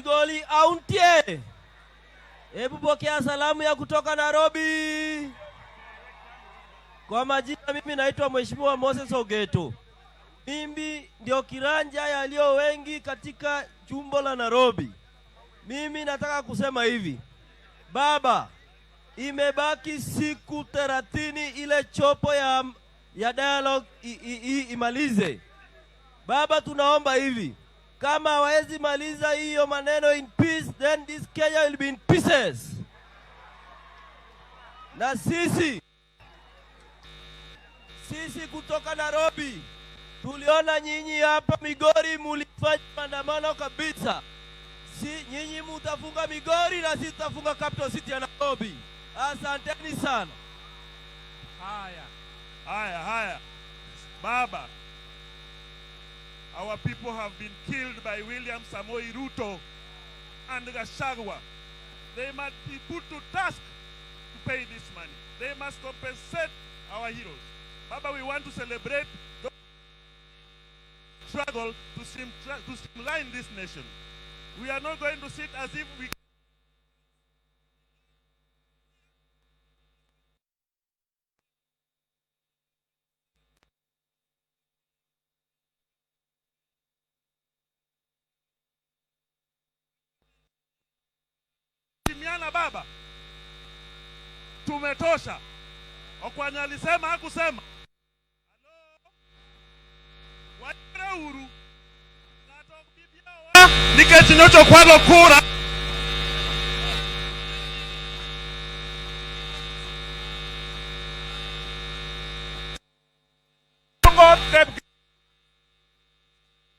Migori auntie. Hebu pokea salamu ya kutoka Nairobi. Kwa majina mimi naitwa Mheshimiwa Moses Ogeto. Mimi ndio kiranja yaliyo wengi katika jimbo la Nairobi. Mimi nataka kusema hivi. Baba, imebaki siku 30 ile chopo ya dialogue imalize. Baba, tunaomba hivi, kama hawezi maliza hiyo maneno in peace, then this Kenya will be in pieces. Na sisi kutoka Nairobi tuliona nyinyi hapa Migori mulifanya maandamano kabisa. Si nyinyi mutafunga Migori na sisi tutafunga capital city ya Nairobi. Asanteni sana. Haya. Haya, haya. Baba, our people have been killed by William Samoei Ruto and Gachagua. They must be put to task to pay this money. They must compensate our heroes. Baba, we want to celebrate the struggle to streamline this nation. We are not going to sit as if we Miana baba, tumetosha. Okwanya alisema hakusema? Halo, uru nikech nyocha okwalo kura.